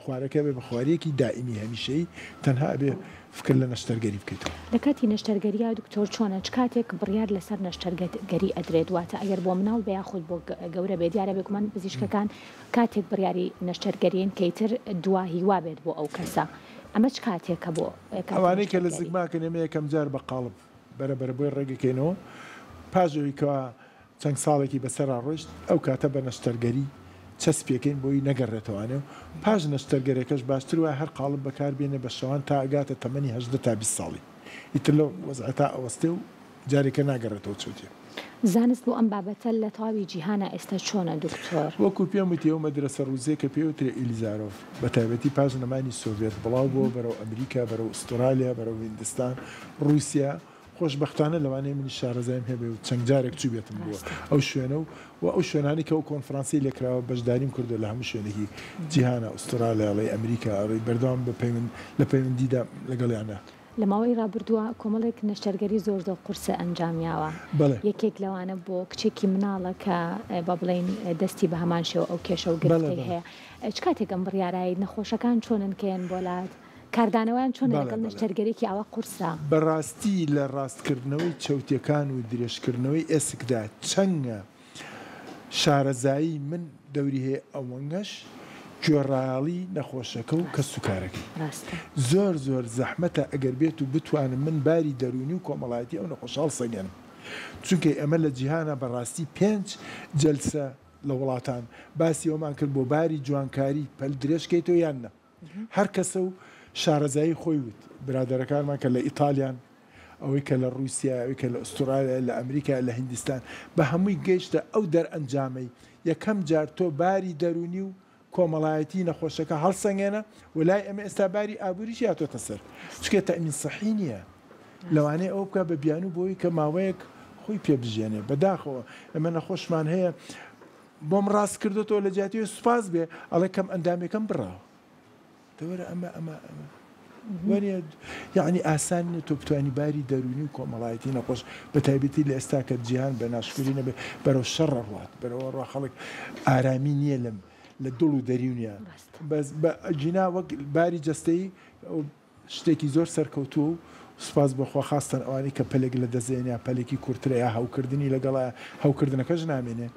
خوارەکە ئەبێ بە خواریەکی دائیمی هەمیشەیی تەنها ئەبێ فکر لە نەشتەرگەری بکەیتەوە. لە کاتی نەشتەرگەریا دکتۆر چۆنە چ کاتێک بڕیار لەسەر نەشتەرگەری ئەدرێت واتە ئەگەر بۆ مناڵ بێ یاخود بۆ گەورە بێ دیارە بێگومان پزیشکەکان کاتێک بڕیاری نەشتەرگەریین کە ئیتر دوا هیوا بێت بۆ ئەو کەسە ئەمە چ کاتێکە بۆ کاتی ئەوانەی کە لە نەشتەرگەری؟ زگماکن ئێمە یەکەم جار بە قاڵب بەرە بەرە بۆی ڕێک ئەکەینەوە پاش ئەوی کەوا چەند ساڵێکی بەسەرا ڕۆیشت، ئەو کاتە بە نەشتەرگەری چەسپیەکەین بۆی نەگەڕێتەوانێ و پاش نەشتەرگەرێکەش باشتر وایە هەر قاڵب بەکار بێنێ بە شەوان تا ئەگاتە تەمەنی 18 تا 20 ساڵی ئیتر لەو وەزعەتا ئەوەستێ و جارێکە ناگەڕێتەوە چەوتیە. زانست بۆ ئەم بابەتە لە تەواوی جیهانا ئێستا چۆنە دکتۆر؟ وەکو پێم وتی ئەو مەدرەسە ڕووسیە کە پێی وترێ ئیلیزارۆف بە تایبەتی پاش نەمانی سۆڤێت بڵاو بووە بەرەو ئەمریکا بەرەو ئوسترالیا بەرەو هیندستان ڕووسیا خۆشبەختانە لەوانەیە منیش شارەزایم هەبێ و چەند جارێک چووبێتم بۆ ئەو شوێنە و و ئەو شوێنانەی کە ئەو کۆنفرانسەی لێکراوە بەشداریم کردووە لە هەموو شوێنێکی جیهانا، ئوسترالیا ئەڵێی ئەمریکا ئەڵێی بەردەوام بە پەیوەند لە پەیوەندیدا لەگەڵیانا. لە ماوەی ڕابردووە کۆمەڵێک نەشتەرگەری زۆر زۆر قورسە ئەنجام یاوە بەڵێ. یەکێک لەوانە بۆ کچێکی مناڵە کە با بڵێین دەستی بە هەمان شێوە ئەو کێشە و بەڵێ گرفتەی بەڵێ. هەیە چ کاتێک ئەم بڕیارەی نەخۆشەکان چۆنن کە یەن بۆ لات؟ کاردانەوەیان چۆنە لەگەڵ نەشتەرگەریەکی ئاوا قورسا؟ بەڕاستی لە ڕاستکردنەوەی چەوتیەکان و درێژکردنەوەی ئێسکدا چەنگە شارەزایی من دەوری هەیە ئەوەنگەش گوێڕایەڵی نەخۆشەکە و کەسوکارەکەی زۆر زۆر زەحمەتە ئەگەر بێت و بتوانم من باری دەروونی و کۆمەڵایەتی ئەو نەخۆشە هەڵسەنگێنم چونکە ئێمە لە جیهانا بەڕاستی پێنج جەلسە لە وڵاتان باسی ئەومان کرد بۆ باری جوانکاری پەل درێژ کەیتەوە یان نا. هەر کەسە و شارەزایی خۆی وت، برادەرەکانمان کە لە ئیتالیان، ئەوەی کە لە ڕووسیایە، ئەوەی کە لە ئوستورالیایە، لە ئەمریکایە، لە هیندستان، بە هەمووی گەیشتە ئەو دەرئەنجامەی یەکەم جار تۆ باری دەروونی و کۆمەڵایەتیی نەخۆشەکە هەڵسەنگێنە و لای ئێمە ئێستا باری ئابووریشی هاتۆتە سەر، چونکە تەئمین سەحی نییە، لەوانەیە ئەوە بکات بە بیانوو بۆی کە ماوەیەک خۆی پێ بژیێنێ، بەداخەوە ئێمە نەخۆشمان هەیە بۆم ڕاست کردۆتەوە لە جیاتی ئەوەی سوپاس بێ ئەڵێ کەم ئەندامێکم بڕاوە دەوەرە ئەمە ئەمە ئەمە وەنیە یعنی ئاسان نیە تۆ بتانی باری دەروونی و کۆمەڵایەتی نەخۆش بە تایبەتی لە ئێستا کە جیهان بە ناشکری نەبێ بەرەو شەڕ ڕوات بەرەوە ڕوا خەڵک ئارامی نییە لەم لە دڵ و دەریونیان بەس بە گینا وەک باری جەستەیی شتێکی زۆر سەرکەوتووە و سوپاس بۆ خوا خاستەن ئەوانەی کە پەلێک لە دەست دێن یا پەلێکی کورترە یا هەوکردنی لەگەڵایە هەوکردنەکەش نامێنێ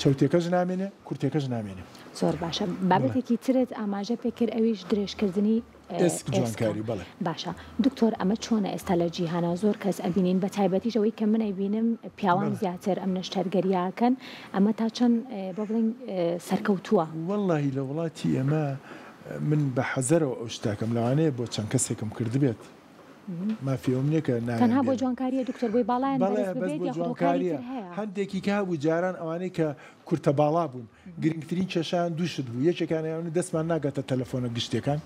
چەوتێکەش نامێنێ کورتێکەش نامێنێ. زۆر باشە بەڵێ. بابەتێکی ترت ئاماژە پێ کرد ئەویش درێژکردنی ئێسک ئێسکە جوانکاری بەڵێ. باشە دکتۆر ئەمە چۆنە ئێستا لە جیهانا زۆر کەس ئەبینین بە تایبەتیش ئەوەی کە من ئەیبینم پیاوان بەڵێ. زیاتر ئەم نەشتەرگەریە ئەکەن ئەمە تا چەند با بڵێین سەرکەوتووە؟ وەڵاهی لە وڵاتی ئێمە من بە حەزەرەوە ئەو شتەکەم لەوانەیە بۆ چەند کەسێکم کردبێت. مافی ئەوم نیە کە ناویان تەنها بۆ بێنم. جوانکاریە دکتۆر بۆی باڵایان بەڵێ بەرز بەس ببێت بۆ یاخود هۆکاری جوانکاریە تر هەیە؟ هەندێکی کە هەبوو جاران ئەوانەی کە کورتە باڵا بوون گرنگترین کێشەیان دوو شت بوو یەکێکیان ئەوە دەستمان ناگاتە تەلەفۆنە گشتیەکان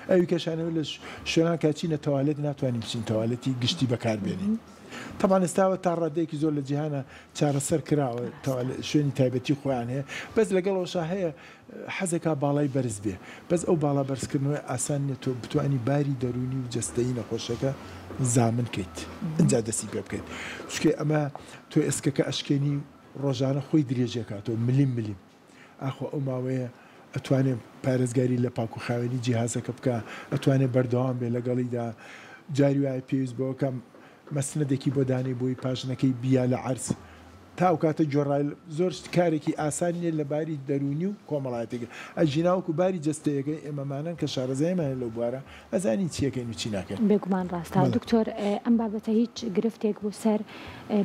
ئەوی کەشان ئەوە لە شوێنان کە چینە تەوالێت ناتوانین بچین تەوالێتی گشتی بەکار بێنین تەبعەن ئێستاوە تا ڕادەیەکی زۆر لە جیهانە چارەسەر کراوە ڕاستە. شوێنی تایبەتی خۆیان هەیە بەس لەگەڵ ئەوشا هەیە حەزەکا باڵای بەرز بێ بەس ئەو باڵا بەرزکردنەوەی ئاسان نیە تۆ بتوانی باری دەروونی و جەستەیی نەخۆشەکە زامن کەیت ئینجا دەستی پێ بکەیت چونکە ئەمە تۆ ئێسکەکە ئەشکێنی ڕۆژانە خۆی درێژەکاتەوە ملیم ملیم ئاخۆ ئەو ماوەیە ئەتوانێ پارێزگاری لە پاک و خاوێنی جیهازەکە بکا ئەتوانێ بەردەوام بێ لەگەڵیدا جاری وایە پێویست بەوە کە مەسنەدێکی بۆ دانێی بۆی پاژنەکەی بیا لە عەرز تا ئەو کاتە گۆڕایل زۆر شت کارێکی ئاسان نیە لە باری دەروونی و کۆمەڵایەتیەکە ئەگینا وەکو باری جەستەیەکەی ئێمەمانان کە شارەزاییمان هەیە لەو بوارە ئەزانین چیەکەین و چی ناکەین. بێگومان ڕاستە بەڵێ. دکتۆر ئەم بابەتە هیچ گرفتێک بۆ سەر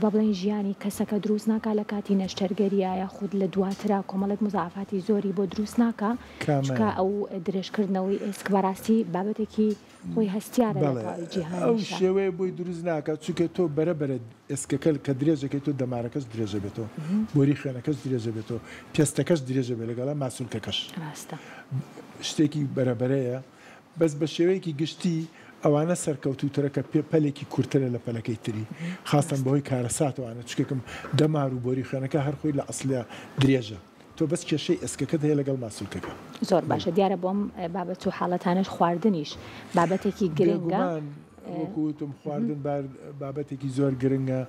با بڵێین ژیانی کەسەکە دروست ناکا لە کاتی نەشتەرگەرییا یاخود لە دواترا کۆمەڵێک موزاعەفاتی زۆری بۆ دروست ناکا چونکە کامەیان؟ ئەو درێژکردنەوەی ئێسک بەڕاستی بابەتێکی خۆی هەستیارە لە بەڵێ تەواوی ئەو جیهانیشا. شێوەیە بۆی دروست ناکات چونکە تۆ بەرە بەرە ئێسکەکە کە درێژەکەی تۆ دەمارەکەش درێژە بێتەوە بۆری خوێنەکەش درێژە بێتەوە پێستەکەش درێژە بێت لەگەڵا ماسولکەکەش ڕاستە. شتێکی بەرە بەرەیە بەس بە شێوەیەکی گشتی ئەوانە سەرکەوتووترە کە پێ پەلێکی کورترە لە پەلەکەی تری خاستەن بەهۆی کارەساتەوانە چونکێکم دەمار و بۆری خوێنەکە هەر خۆی لە ئەسڵیا درێژە تۆ بەس کێشەی ئێسکەکەت هەیە لەگەڵ ماسولکەکە. زۆر باشە دیارە بۆم بابەت و حاڵەتانەش خواردنیش بابەتێکی گرنگە. بێگومان وەکو وتم خواردن بابەتێکی زۆر گرنگە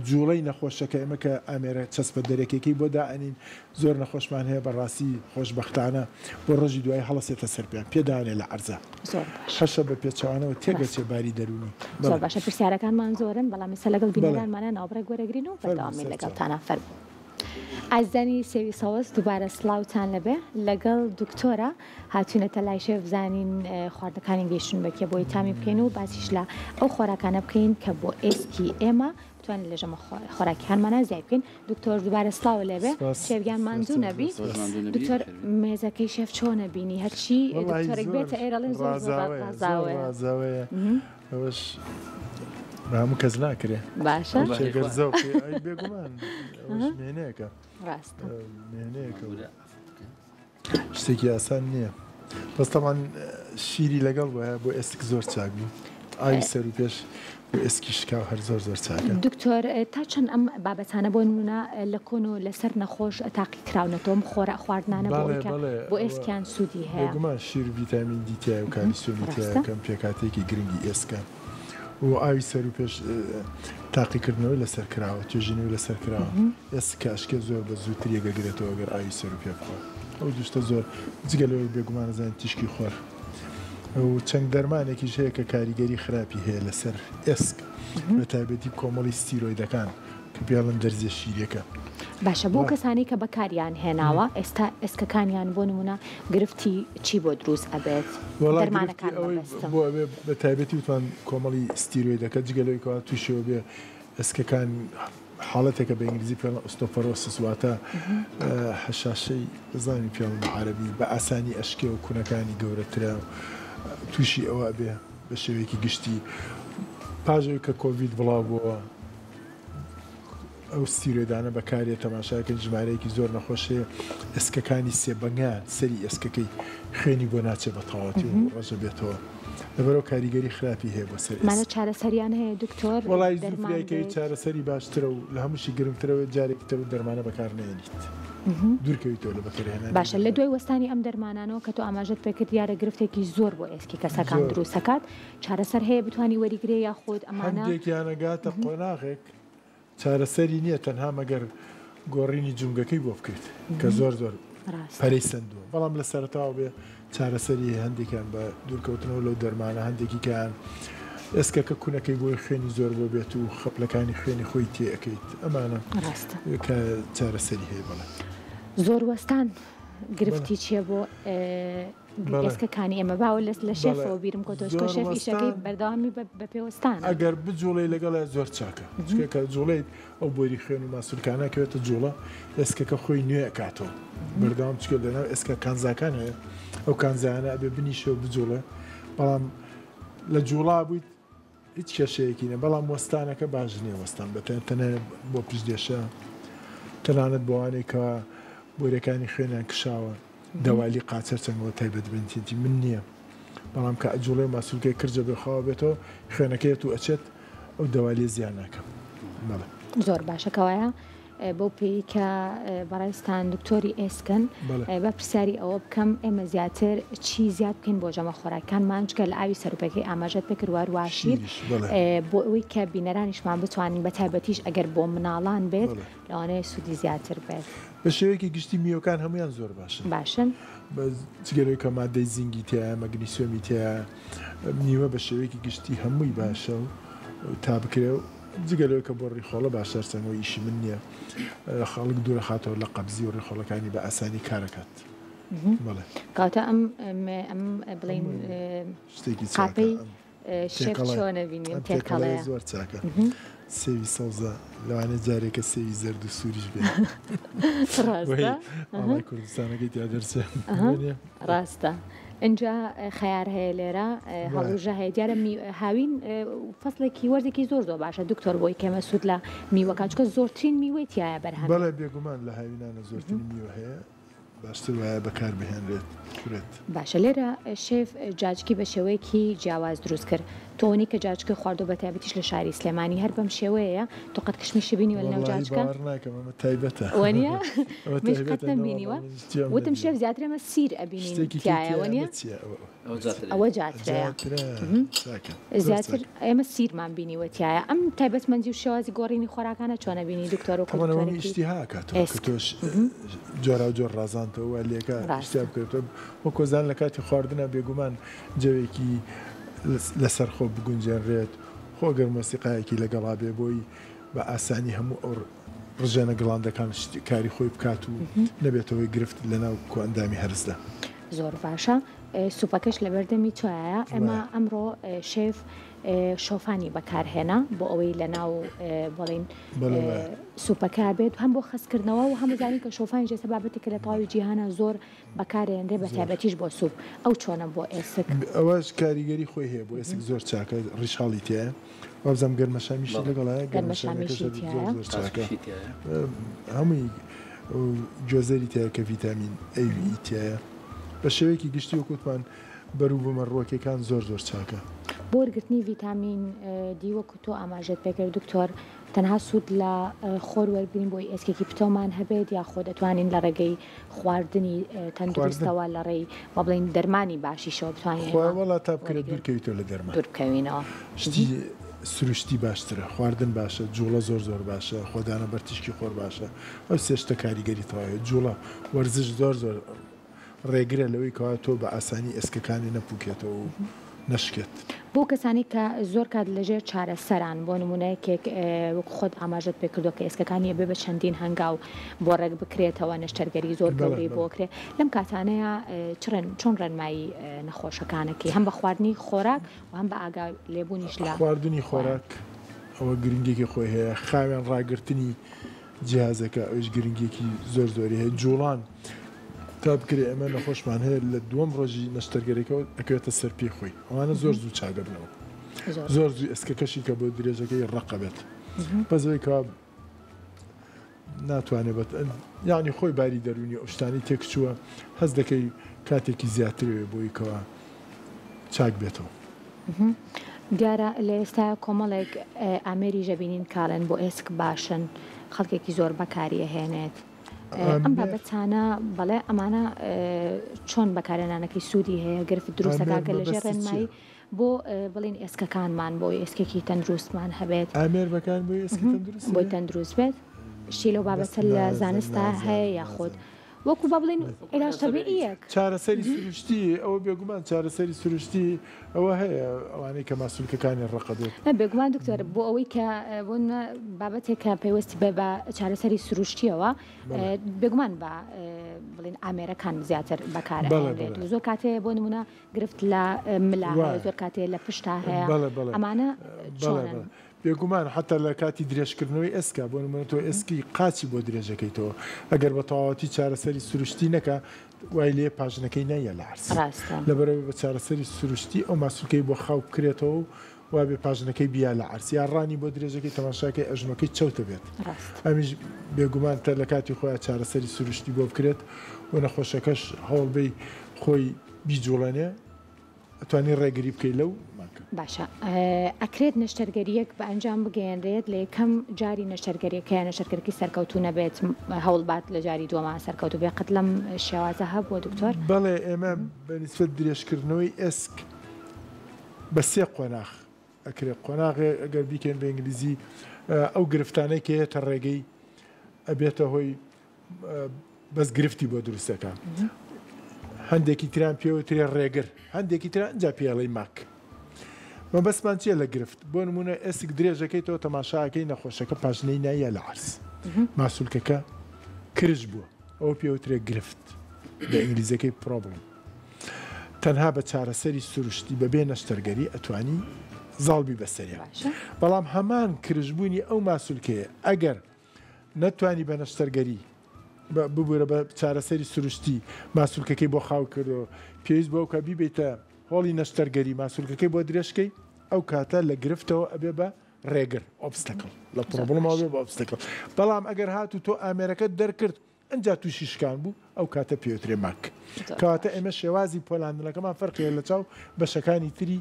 جوڵەی نەخۆشەکە ئێمە کە ئامێرە چەسپە دەرەکیەکەی بۆ دائەنین زۆر نەخۆشمان هەیە بەڕاستی خۆشبەختانە بۆ ڕۆژی دوایی هەڵەسێتە سەر پێیان پێ دانێ لە عەرزا زۆر باشە هەشە بە پێچەوانەوە ڕاستە تێگەچێ باری دەروونی زۆر بەڵێ باشە پرسیارەکانمان زۆرن بەڵام ئێستا لەگەڵ بەڵێ بینەرانمانە ناوبڕێک وەرەگرین و فەرموو بەردەوامین سەرچاوە. لەگەڵتانا فەرموو. ئازیزانی سێوی سەوز دووبارە سڵاوتان لەبێ لەگەڵ دکتۆرە هاتوینەتە لای شێف بزانین خواردنەکانی گەیشتون بە کێ بۆی تامی بکەین و باسیش لە ئەو خۆراکانە بکەین کە بۆ ئێسکی ئێمە بتوانین لە ژەمە خۆراکیانمانە زیای بکەین دکتۆر دووبارە سڵاو لێبێ سپاس شێف گیان ماندوو سەرچاو نەبی زۆر سپاس. ماندوو نەبی دکتۆر خێر بێت. مێزەکەی شێف چۆنە بینی هەرچی وەڵاهی دکتۆرێک زۆر بێتە ئێرە ئەڵێن زۆر زۆر ڕازاوەیە زۆر ڕازاوەیە ڕازاوەیە ئەوەش بە هەموو کەس ناکرێ باشە ئەو بەهرەی شێگەر خوایە. زەوقی ئەی بێگومان ئەوەش مێنەیەکە ڕاستە مێنەیەکە و مامورە عەفو بکە. شتێکی ئاسان نییە بەس تەبعەن شیری لەگەڵ بوایە بۆ ئێسک زۆر چاک بوو ئاوی سەر و پێش بۆ ئێسکی شکاو هەر زۆر زۆر چاکە. دکتۆر تا چەند ئەم بابەتانە بۆ نمونە لە کۆن و لەسەر نەخۆش تاقی کراونەتەوە ئەم خۆرا خواردنانە بۆ بەڵێ ئەوەی کە بەڵێ بۆ ئەوە ئێسکیان سوودی هەیە؟ بێگومان شیر ڤیتامین دی تیایە و کالیسیۆمی تیایە ڕاستە. کەم پێکهاتەیەکی گرنگی ئێسکە و ئاوی سەر و پێش تاقیکردنەوەی لەسەر کراوە توێژینەوەی لەسەر کراوە ئێسک کە ئەشکێ زۆر بە زووتر یەکەگرێتەوە گەر ئاوی سەر و پێ بخوا ئەو دوو شتە زۆر جگە لەوەی بێگومان ئەزانین تیشکی خۆر و چەند دەرمانێکیش هەیە کە کاریگەری خراپی هەیە لەسەر ئێسک بە تایبەتی کۆمەڵی ستیرۆیدەکان کە پێڵن دەرزیە شیریەکە. باشە بۆ کەسانی کە بەکاریان هێناوە ئێستا ئێسکەکانیان بۆ نمونە گرفتی چی بۆ دروست ئەبێت وەڵا گرفتی دەرمانەکان ئەوەی مەبەستم. بۆ ئەبێ بە تایبەتی وتمان کۆمەڵی ستیرۆیدەکە جگە لەوەی کەوا تووشەوە بێ ئێسکەکان حاڵەتێکە بە ئینگلیزی پێڵن osteoporosis واتە هەشاشەی بزانین پێڵن بە عەرەبی بە ئاسانی ئەشکێ و کونەکانی گەورەترە و تووشی ئەوە ئەبێ بە شێوەیەکی گشتی پاش ئەوەی کە کۆڤید بڵاو بووەوە ئەو ستیرۆیدانە بەکاریە تەماشاکەن ژمارەیەکی زۆر نەخۆش هەیە ئێسکەکانی سێبەنگیان سەری ئێسکەکەی خوێنی بۆ ناچێت بە تەواوەتی و ڕەژە بێتەوە لەبەرئەوە کاریگەری خراپی هەیە بۆ سەر مانە ئێسک. چارەسەریان هەیە دکتۆر وەڵایی زوو دەرمان فریای کەوی بێت؟ چارەسەری باشترە و لە هەمووشی گرنگترەوە جارێکی تر ئەو دەرمانە بەکار نەهێنیت دوور کەویتەوە لە بەکارهێنانی ئەو باشە لە دەرمانە. دوای وەستانی ئەم دەرمانانەوە کە تۆ ئاماژەت پێکرد دیارە گرفتێکی زۆر بۆ ئێسکی کەسەکان زۆر. دروست ئەکات چارەسەر هەیە بتوانی وەریگرێ یاخود ئەمانە؟ هەندێکیان ئەگاتە قۆناغێک چارەسەری نییە تەنها مەگەر گۆڕینی جومگەکەی بۆ بکەیت کە زۆر زۆر پەرەی سەندووە بەڵام لە سەرەتاوە بێ چارەسەری هەیە هەندێکیان بە دوورکەوتنەوە لەو دەرمانە هەندێکی کەیان ئێسکەکە کونەکەی بۆی خوێنی زۆر بۆ بێت و خەپلەکانی خوێنی خۆی تێ ئەکەیت ئەمانە کە چارەسەری هەیە بەڵێ. زۆر وەستان گرفتی چیە بۆ ئێسکەکانی ئێمە باوە لەس لە شێفەوە بیرم کۆتەوە چونکە شێف ئیشەکەی بەردەوامی بە پێوەستانە. ئەگەر بجوڵێی لەگەڵیا زۆر چاکە چونکە کە جوڵێیت ئەو بۆری خوێن و ماسولکانە کەوێتە جوڵە ئێسکەکە خۆی نوێ ئەکاتەوە بەردەوام چونکە لەناو ئێسکە کانزاکان هەیە ئەو کانزایانە ئەبێ بنیشێ و بجوڵێ بەڵام لە جوڵا بوویت. هیچ کێشەیەکی نیە بەڵام وەستانەکە باش نیە وەستان بە تەنها بۆ پشتێشە تەنانەت بۆوانەی کە بۆریەکانی خوێنیان کشاوە دەوالی قاچەر چەنگەوە تایبەت بنتیتی من نییە بەڵام کە ئەجوڵێ ماسولکەی کرجە بێ خاوە بێتەوە خوێنەکەیەت و ئەچێت ئەو دەوالیە زیان ناکە بەڵێ. زۆر باشە کەوایە بەو پێی کە بەڕێزتان دکتۆری ئێسکن با پرسیاری ئەوە بکەم ئێمە زیاتر چی زیاد بکەین بۆ ژەمە خۆراکانمان جگە لە ئاوی سەروپەکەی ئاماژەت پێکرد واروا شیر بۆ ئەوەی کە بینەرانیشمان بتوانن بە تایبەتیش ئەگەر بۆ مناڵان بێت لەوانەیە سوودی زیاتر بێت. بە شێوەیەکی گشتی میوەکان هەموویان زۆر باشن. باشن. جگە لەوەی کە مادەی زینگی تیایە، مەگنیسیۆمی تیایە، میوە بە شێوەیەکی گشتی هەمووی باشە و تا بکرێ و جگە لەوەی کە بۆ ڕیخۆڵە باشە هەرچەند ئەوە ئیشی من نییە خەڵک دوورەخاتەوە لە قەبزی و ڕیخۆڵەکانی بە ئاسانی کارەکات. بەڵێ. کەواتە ئەم ئەم بڵێین شتێکی چاکە قاپەی ئەم شێف تێکەڵە چۆنە بینیم ئەم تێکەڵەیە تێکەڵەیە. زۆر چاکە سێوی سەوزە لەوانەیە جارێکە سێوی زەرد و سووریش بێ ڕاستە ئاڵای کوردستانەکەی تیا دەرچێ ڕاستە ئینجا خەیار هەیە لێرە هەڵوژە هەیە دیارە هاوین فەسڵێکی وەرزێکی زۆر زۆر باشە دکتۆر بۆی کەمە سوود لە میوەکان چکە زۆرترین میوەی تایە بەرهەم بەڵێ بێگومان لە هاوینانە زۆرترین میوە هەیە باشتر وایە بەکار بهێنرێت بخورێت. باشە لێرە شێف جاجکی بە شێوەیەکی جیاواز دروست کرد تۆ ئەوەنەی کە جاجکە خواردوە بە تایبەتیش لە شاری سلێمانی هەر بەم شێوەیەیە تۆ قەت کشمیشی بینیوە لەناو وەڵاهی جاجکە؟ باوەڕ ناکەم ئەمە تایبەتە وەنیە؟ ئەوە منیش قەت تایبەتە نەوەڵا نەمبینیوە منیش تیام وتم نەدیوە شێف زیاتر ئێمە سیر ئەبینین شتێکی کەی تیایە تیایە وەنیە؟ ئەمە چیە ئەوە ئەوە جاترەیە. ئەوە جاترەیە جاترە چاکە زۆر زیاتر چاکە. ئێمە سیرمان بینیوە تیایە ئەم تایبەتمەندی و شێوازی گۆڕینی خۆراکانە چۆنە بینی دکتۆر وەکو تەبعەن ئەوە دکتۆرێکی ئیشتیها ئەکاتەوە کە ئێسک تۆش جۆراوجۆر ڕازاندتەوە وا لێکە ئیشتیا ڕاستە. بکەێتەوە وەکۆ زان لە کاتی خواردنا بێگومان جەوێکی لەسەر خۆ بگونجێنرێت خۆ گەر مۆسیقایەکی لەگەڵا بێ بۆی بە ئاسانی هەموو ئەو ڕژێنە گڵاندەکان کاری خۆی بکات و نەبێتەوەی گرفت لەناو کۆئەندامی هەرسدا. زۆر باشە سوپەکەش لەبەردەمی تۆیە ئێمە ئەمڕۆ شێف شۆفانی بەکارهێنا بۆ ئەوەی لە ناو بڵین سوپەکە بێت هەم بۆ خەستکردنەوە و هەموو زانی کە شۆفانی جێسە بابەتێکە لە تەواوی جیهانە زۆر بەکارێنرێ بە تایبەتیش بۆ سوپ ئەو چۆنە بۆ ئێسک؟ ئەوەش کاریگەری خۆی هەیە بۆ ئێسک زۆر چاکە ڕیشاڵی تیایە وابزانم گەرمەشامیشی لەگەڵایە گەرمەشامیشی تیایە زۆر چاکە هەمووی گۆزەری تیایە کە ڤیتامین ئەی و ئی تیایە بە شێوەیەکی گشتی وەک وتمان بەروبوومە ڕووەکیەکان زۆر زۆر چاکە. بۆ وەرگرتنی ڤیتامین دی وەکو تۆ ئاماژەت پێکرد دکتۆر تەنها سوود لە خۆر وەرگرین بۆی ئێسکێکی پتەومان هەبێت یاخۆ دەتوانین لە ڕێگەی خواردنی تەندروستەوە لە ڕێی با بڵێین دەرمانی باشیشەوە بتوانین خوا وەڵا تا بکرێت دوور کەویتەوە لە دەرمان. دوور بکەوینەوە. شتی سروشتی باشترە خواردن باشە جوڵە زۆر زۆر باشە خۆدانە بەر تیشکی خۆر باشە ئەو سێ شتە کاریگەری تەواوی جوڵە وەرزش زۆر زۆر ڕێگرە لەوەی کەوا تۆ بە ئاسانی ئێسکەکانی نەپوکێتەوە و نەشکێت. بۆ کەسانی کە زۆر کات لەژێر چارەسەران بۆ نمونە یەکێک وەک خۆت ئاماژەت پێکردوە کە ئێسکەکانی ئەبێ بە چەندین هەنگاو بۆ ڕێک بکرێتەوە نەشتەرگەری زۆر گەورەی بۆ کرێ لەم کاتانەیە چ ڕێن چۆن ڕێنمایی نەخۆشەکانەکەی هەم بە خواردنی خۆراک و هەم بە ئاگا لێبوونیش لە خواردنی خۆراک ئەوە گرنگێکی خۆی هەیە خاوێن ڕاگرتنی جیهازەکە ئەویش گرنگیەکی زۆر زۆری هەیە جوڵان تا بکرێ ئێمە نەخۆشمان هەیە لە دووەم ڕۆژی نەشتەرگەریەکەوە ئەکەوێتە سەر پێی خۆی ئەوانە زۆر زوو چاک دەبنەوە زۆر زوو ئێسکەکەشی کە بۆ درێژەکەی ڕەقە بێت بەس ئەوەی کەوا ناتوانێت بەت یعنی خۆی باری دەروونی ئەو شتانەی تێکچووە هەست دەکەی کاتێکی زیاترەوێ بۆی کەوا چاک بێتەوە. دیارە لە ئێستا کۆمەڵێک ئامێری ژەبینین کاڵێن بۆ ئێسک باشن خەڵکێکی زۆر بەکاری ئەهێنێت ئەم بابەتانە بەڵێ ئەمانە چۆن بەکارهێنانەکەی سوودی هەیە گرفت دروستەکە کە لەژێر ڕێنمایی بۆ بڵین ئێسکەکانمان بۆ ئێسکێکی تەندروستمان هەبێت ئامێر بەکار بۆ ئێسکی تەندروست بۆی تەندروست بێت شتی لەو بابەتە لە زانستا هەیە یاخود وەکو با بڵێین عیلاج تەبیعییەک. چارەسەری سروشتی، ئەوە بێگومان چارەسەری سروشتی ئەوە هەیە ئەوانەی کە ماسولکەکانیان ڕەقە بێت. نا بێگومان دکتۆر بۆ ئەوەی کە بۆ نمونە بابەتێک کە پەیوەستی بێ بە چارەسەری سروشتیەوە بێگومان بە بڵێین ئامێرەکان زیاتر بەکار ئەهێنرێت و زۆر کاتێ بۆ نمونە گرفت لە ملا هەیە زۆر کاتێ لە پشتا هەیە ئەمانە چۆنن؟ بێگومان حەتا لە کاتی درێژکردنەوەی ئێسکا، بۆ نموونە تۆ ئێسکی قاچی بۆ درێژەکەیتەوە، ئەگەر بە تەواوەتی چارەسەری سروشتی نەکا، وای لێیە پاژنەکەی نەیە لە عەرز. ڕاستە. لەبەرئەوەی بە چارەسەری سروشتی ئەو ماسولکەی بۆ خاو بکرێتەوە و وابێ پاژنەکەی بیا لە عەرز یا ڕانی بۆ درێژەکەی تەماشاکەی ئەژنۆکەی چەوتە بێت ئەمیش بێگومان تە لە کاتی خۆیا چارەسەری سروشتی بۆ بکرێت و نەخۆشەکەش هەوڵبەی خۆی بیجوڵێنێ ئەتوانی ڕێگری بکەی لەو ماکە. باشە ئەکرێت نەشتەرگەریەک بە ئەنجام بگەیەنرێت لە یەکەم جاری نەشتەرگەریەکەیا نەشتەرگەرەکەی سەرکەوتوو نەبێت هەوڵبات لە جاری دووەما سەرکەوتوو بێت قەت لەم شێوازە هەبووە دکتۆر؟ بەڵێ ئێمە بە نیسبەت درێژکردنەوەی ئێسک بە سێ قۆناغ ئەکرێت قۆناغێ ئەگەر بیکەین بە ئینگلیزی ئەو گرفتانەی کە یەتە ڕێگەی ئەبێتە هۆی بەس گرفتی بۆ دروست دەکا هەندێکی تران پێوترێ ڕێگر هەندێکی تران ئینجا پێڵی ماک مەبەستمان چییە لە گرفت بۆ نمونە ئێسک درێژەکەی تۆ تەماشاکەی نەخۆشەکە پاژنەی نایە لە عەرز ماسولکەکە کرژ بووە ئەو پێوترێ گرفت بە ئینگلیزەکەی problem تەنها بە چارەسەری سروشتی بەبێ نەشتەرگەری ئەتوانی زاڵبی بەسەریا بەڵام هەمان کرژبوونی ئەو ماسولکەیە ئەگەر نەتوانی بە نەشتەرگەری ببورە بە چارەسەری سروشتی ماسولکەکەی بۆ خاو کردەوە پێویست بۆ کە بیبیتە هۆڵی نەشتەرگەری ماسولکەکەی بۆ درێژکەی ئەو کاتە لە گرفتەوە ئەبێ بە ڕێگر obstacle لە problem ەوە بێ بە obstacle بەڵام ئەگەر هاتوو تۆ ئامێرەکەت دەرکرد ئنجا تووشی شکان بوو ئەو کاتە پێوترێ ماک. کەواتە ئێمە شێوازی پۆلاندنەکەمان فەرقی هەیە لە چاو بەشەکانی تری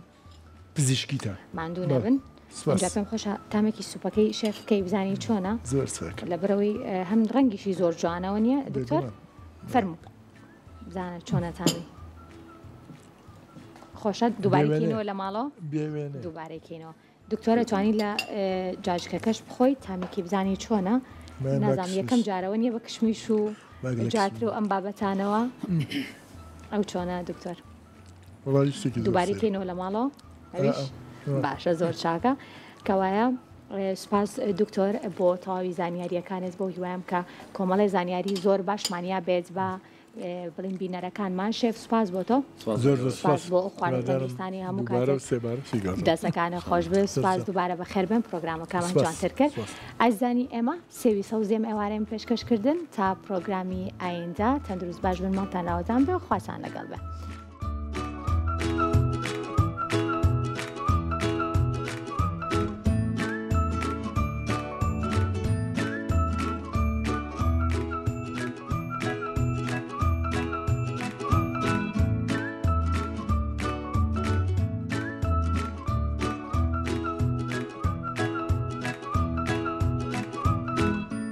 پزیشکی تا. ماندوو نەبن. سپاس. ئینجا پێم خۆشە تامێکی سوپەکەی شێف بکەی بزانی چۆنە. زۆر چاکە. لەبەرئەوەی هەم ڕەنگیشی زۆر جوانە وەنیە دکتۆر؟ بێگومان. فەرموو بزانە چۆنە تامی. خۆشە دووبارەی بێوێنەیە. کەینەوە لە ماڵەوە؟ بێوێنەیە. دووبارەی کەینەوە. دکتۆر ئەتوانی لە جاجکەکەش بخۆی تامێکی بزانی چۆنە نازانم یەکەم جارەوە نییە بە کشمیش و جاتر و ئەم بابەتانەوە ئەو چۆنە دکتۆر دووبارەی کەینەوە لە ماڵەوە ئەویش باشە زۆر چاکە کەوایە سوپاس دکتۆر بۆ تەواوی زانیاریەکانت بۆ هیوایم کە کۆمەڵی زانیاری زۆر باشمانیا بێت بە بڵین بینەرەکانمان شێف سوپاس بۆ تۆ زۆر زۆر سوپاس بۆ ئەو خواردنە تەندروستانی هەموو کاتێک دەستەکانت خۆش بێ سوپاس دووبارە بەخێر بێن پرۆگرامەکەمان جوانتر کرد ئازیزانی ئێمە سێوی سەوزێم ئێوارەیم پێشکەش کردن تا پرۆگرامی ئایندە تەندروست باش بن ماڵتان ئاوەدان بێ و خواتان لەگەڵ بێ.